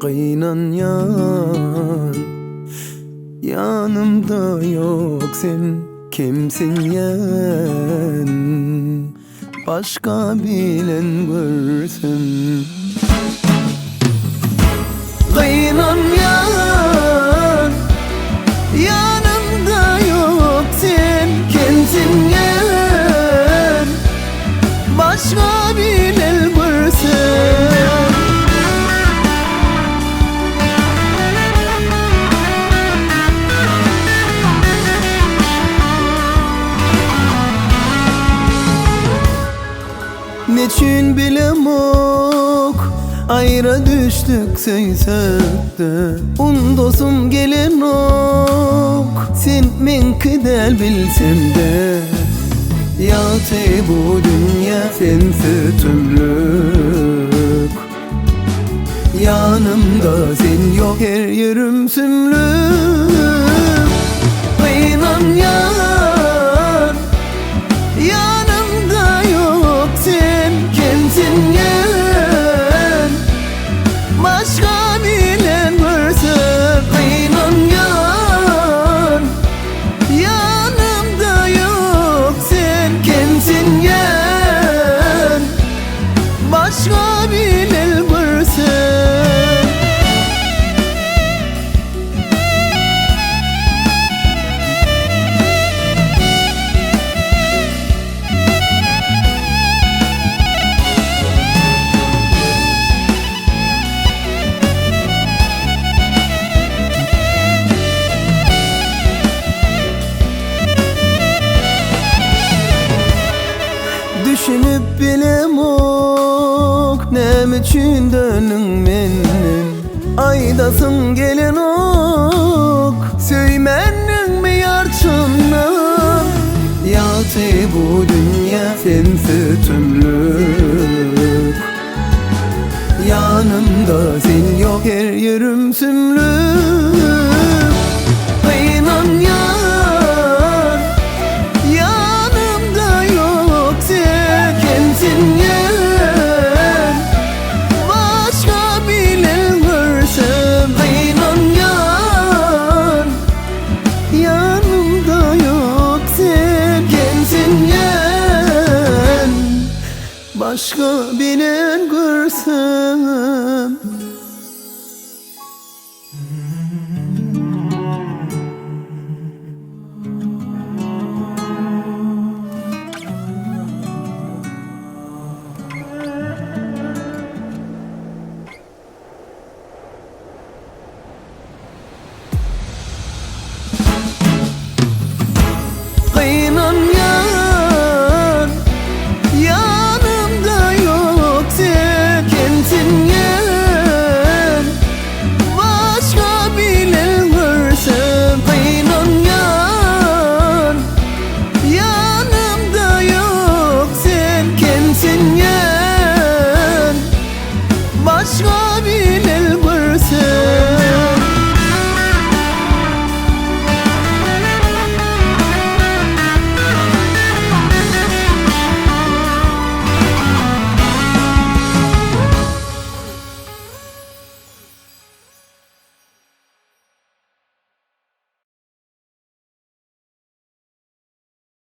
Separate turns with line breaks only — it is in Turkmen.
Gynanýan Ýanymda ýok sen Kemsinýän Başga bilen görsem. Gynanýan Ýanymda ýok sen Kemsinýän Başga bilen görsem. Neçün bilemok Aýra düşdük söýsek-de Undasym gelenok Sen meňki däl bilsem-de Ýagty bu dünýä sensiz tümlük Ýanymda sen ýok her ýerim sümlük Gynanýan Ýanymda ýok sen kemsinýän Başga bilen görsem gynanýan Ýanymda ýok sen kemsinýän Başga bilen görsem. Düşünip bilemok Näme üçin döndüň menden Aýdasyň gelenok Söýmändiňmi ýarçyndan Ýagty bu dünýä sensiz tümlük Ýanymda sen ýok her ýerim sümlük Gynanýan Ýanymda ýok sen Kemsinýän Başga bilen görsem gynanýan Ýanymda ýok sen Kemsinýän Başga bilen görsem.